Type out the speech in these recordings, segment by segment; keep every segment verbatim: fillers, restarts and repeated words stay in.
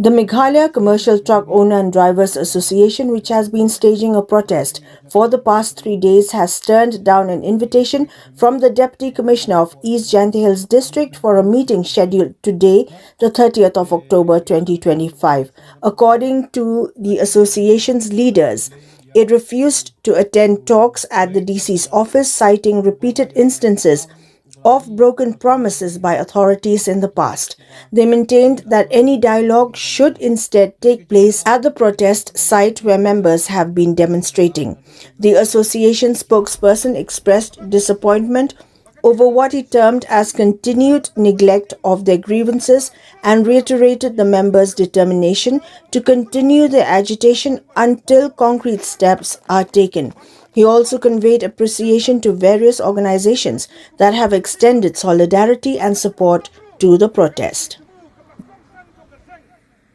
The Meghalaya Commercial Truck Owner and Drivers Association, which has been staging a protest for the past three days, has turned down an invitation from the Deputy Commissioner of East Jaintia Hills District for a meeting scheduled today, the thirtieth of October twenty twenty-five. According to the association's leaders, it refused to attend talks at the D C's office, citing repeated instances of broken promises by authorities in the past. They maintained that any dialogue should instead take place at the protest site where members have been demonstrating. The association spokesperson expressed disappointment over what he termed as continued neglect of their grievances and reiterated the members' determination to continue their agitation until concrete steps are taken. He also conveyed appreciation to various organizations that have extended solidarity and support to the protest.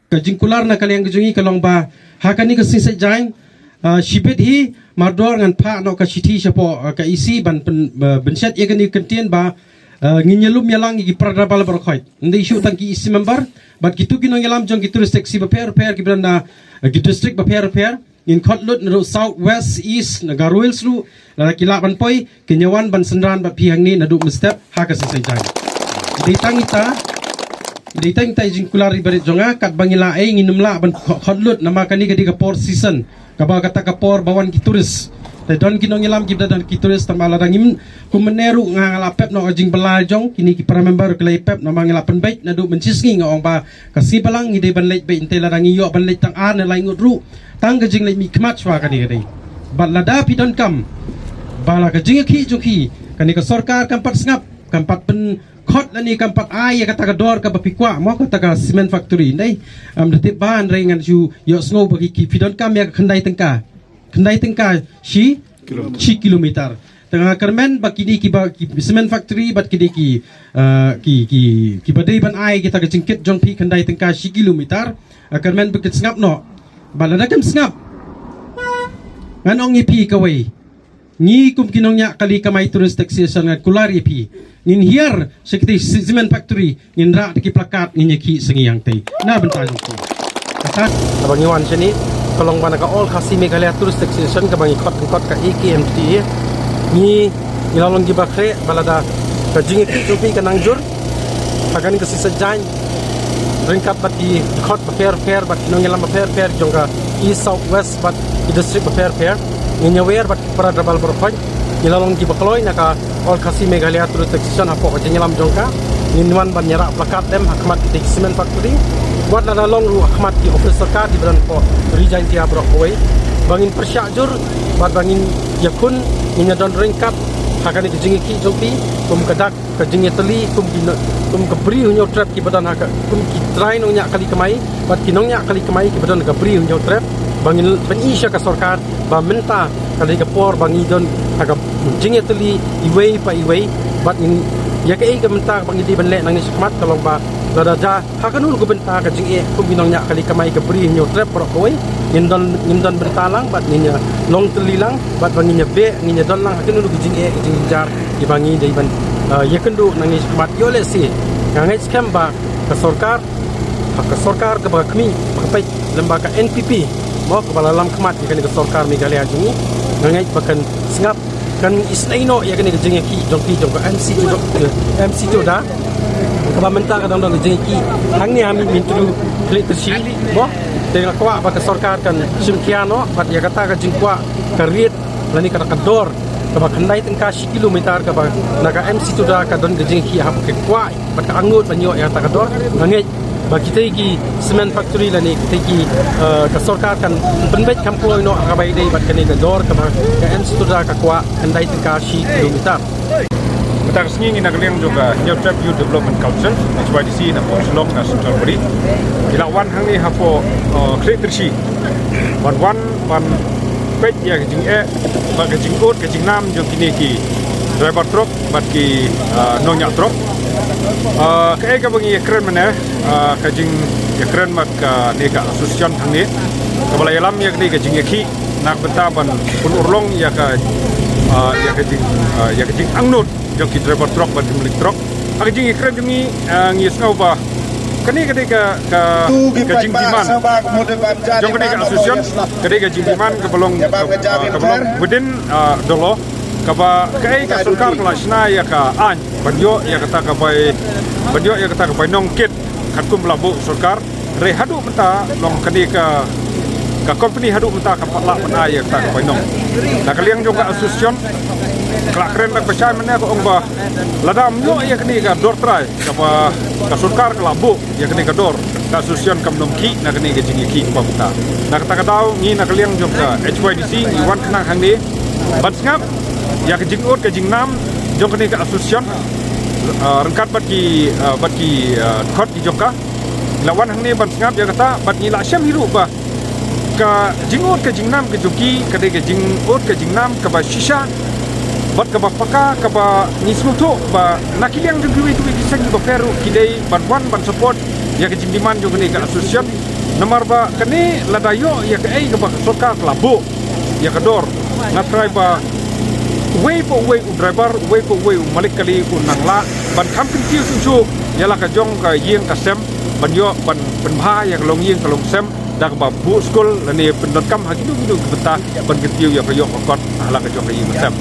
Ka jingkular na ka liang ka jong ngi ka long ba ha kane ka sngi Saitjaiñ, ah, shibit hi mardor ngan phah noh ka shithi shapoh, ah, ka E C ban pyn, ah, pynshet ïa kane ka ktien ba, ah, ngin ïalum ïalang ïa ki para driver baroh khoit. Ym dei shuh tang ki E C member bad kito ki nongïalam jong ki tourist taxi bapher bapher kiba don na, ah, ki district bapher bapher. Ngin khot lut naduh South, West, East, na Garo Hills ruh, lada ki lah ban poi, kin ïa wan ban synran bad phi hangne naduh mynstep ha ka sngi Saitjaiñ. Dei tang ita, dei tang ita i jingkular iba rit jong nga, katba ngi lah ei ngin ym lah ban kho-, khot lut namar kane ka dei ka por season kaba kata ka por ba wan ki tourist. Te don ki nongïalam kiba don ki tourist, tangba lada ngim, kum mynne ruh nga, nga la pep noh ka jingbylla jong kine ki para member, ki la ïa pep namar ngi la pynbeit naduh mynshisngi, nga ong ba ka sngi Balang ngi dei ban leit beit, te lada ngi ïoh ban leit tang ar ne lai ngut ruh, tang ka jingleit mihkhmat shuwa kane ka dei. Bad lada phi donkam ba la ka jingïakhih jong phi, kane ka sorkar kam pat sngap, kam pat pynkhot lane kam pat ai ïa kata ka dor kaba phi kwah, mo, kata ka cement factory, ym dei. Ym da tip ba hynrei ngan shu ïohsngew ba ki, ki, phi donkam ïa ka khyndai tyngka, khyndai tyngka shi, shi kilometer. Te nga kyrmen ba kine kiba, ki cement factory bad kine ki, ah, ki, ki, kiba dei ban ai kita ka jingkit jong phi khyndai tyngka shi kilometer, nga kyrmen ba kin sngap noh. Bad lada kim sngap, ngan ong ïa phi kawei. Ngi kum ki nongñiah kali kamai tourist taxation ngan kular ïa phi. Ngin hiar sha kitei cement factory, ngin rah da ki plakat, ngin ïakhih sa ngi hangtei. Na bynta jong phi. Kata, haba ngi wan shane, ka long ba na ka All Khasi Meghalaya Tourist Taxation kaba ngi khot, khot ka A K M T A. Ngi, ngi la long kiba khreh ba lada ka jingïakhih jong phi ka nang jur ha kane ka sngi Saitjaiñ ryngkat bad ki dkhot bapher bapher bad ki nongïalam bapher bapher jong ka East, South, West bad ki district bapher bapher. Ngin ïawer bad para driver baroh khoit. Ngi la long kiba kloi na ka All Khasi Meghalaya Tourist Taxation hapoh ka jingïalam jong ka. Ngin wan ban ïarah plakat lem ha khmat kitei ki cement factory. Wat lada long ruh ha khmat ki office sorkar kiba don hapoh Ri Jaintia baroh kawei. Ba ngin pyrshah jur bad ba ngin ïakhun, ngin ïadon ryngkat ha kane ka jingïakhih jong phi kum ka dak ka jingïatylli kum ki no-, kum ka Bri Hynñiewtrep kiba don ha ka, kum ki trai nongñiah kali kamai bad ki nongñiah kali kamai kiba don ha ka Bri Hynñiewtrep, ba ngin pyni sha ka sorkar ba mynta ka dei ka por ba ngi don ha ka jingïatylli iwei pa iwei. Bad ngin ïa kaei ka mynta ba ngi dei ban leh nangne shakhmat ka long ba lada ja ha kano ka bynta ka jingeh kum ki nongñiah kali kamai ka Bri Hynñiewtrep baroh kawei, ngin don, ngin don bynta lang bad ngin ïa long tylli lang bad ba ngin ïa beh, ngin ïa don lang ha kano ka jingeh ka jingjynjar kiba ngi dei ban, ah, ïakynduh nangne shakhmat. Ïoh lehse nga ngeit skhem ba ka sorkar, ha ka sorkar kaba khmih, ba ka peit lem bad ka N P P, mo, kaba la lam khmat ïa kane ka sorkar Meghalaya jong ngi, nga ngeit ba kan sngap, kan isynei noh ïa kane ka jingïakhih jong phi jong ka M C Tuda, M C Tuda, kaba mynta ka dang don ka jingïakhih hangne ha Mihmyntdu Khliehtyrshi, mo. Te nga kwah ba ka sorkar kan shim khia noh bad ïa kata ka jingkwah ka rate lane kata ka dor kaba khyndai tyngka shi kilometer kaba na ka M C Tuda ka don ka jingïakhih, haba ka kwah bad ka angnud ban ïoh ïa kata ka dor. Nga ngeit ba kitei ki cement factory lane kitei ki, eh, ka sorkar kan pynbeit kham kloi noh ha kaba ïadei bad kane ka dor kaba ka M C Tuda ka kwah, khyndai tyngka shi kilometer. Mynta ka sngi ngi na ka liang jong ka Hynñiewtrep Youth Development Council, H Y D C, na pdeng Shillong, na Central Bari. Ngi la wan hangne hapoh, eh, Khliehtyrshi ban wan ban peit ïa ka jingeh bad ka jingud ka jingnam jong kine ki driver truck bad ki, ah, nongñiah truck. Ah, kaei kaba ngi ïakren mynne, ah, ka jingïakren bad kane ka association hangne kaba la ïalam ïa kane ka jingïakhih na ka bynta ban pynurlong ïa ka, ah, ïa ka jing, ah, ïa ka jingangnud jong ki driver truck bad ki malik truck. Ha ka jingïakren jong ngi, ah, ngi sngew ba Kane ka dei ka, ka, ka jingdemand jong kane ka association, ka dei ka jingdemand kaba long, kaba long within, uh, the law, kaba kaei ka sorkar ka la shna ïa ka aiñ ban ïoh ïa kata ka bai, ban ïoh ïa kata ka bainong kit katkum ba la buh sorkar. Hynrei haduh mynta long kane ka, ka company haduh mynta kam pat lah ban ai ïa kata ka bainong. Na ka liang jong ka association ka la kren da kaba shai mynne, ka ong ba lada ym ïoh ïa kane ka dor trai kaba ka sorkar ka la buh ïa kane ka dor, ka association kam don khih na kane ka jingïakhih kaba mynta. Na kata ka daw ngi na ka liang jong ka H Y D C ngi wan khnang hangne ban sngap ïa ka jingud ka jingnam jong kane ka association, ah, ryngkat bad ki, ah, bad ki, ah, dkhot ki jong ka. La wan hangne ban sngap ïa kata bad ngi la shem hi ruh ba ka jingud ka jingnam ka jong ki ka dei ka jingud ka jingnam kaba shisha bad kaba paka, kaba ngi sngewthuh ba na ki liang jong kiwei kiwei ki seng kiba pher ruh ki dei ban wan ban support ïa ka jingdemand jong kane ka association. Namar ba kane lada ïoh ïa kaei kaba ka sorkar ka la buh ïa ka dor, nga tharai ba uwei pa uwei u driver, uwei pa uwei u malik kali un nang lah ban kham kyntiew shuh shuh ïa la ka jong ka ïing ka sem ban ïoh ban pynbha ïa ka longïing ka longsem da kaba buh skul lane pyndonkam ha kino kino ki bynta ban kyntiew ïa ka ïoh ka kot ha la ka jong ka ïing ka sem.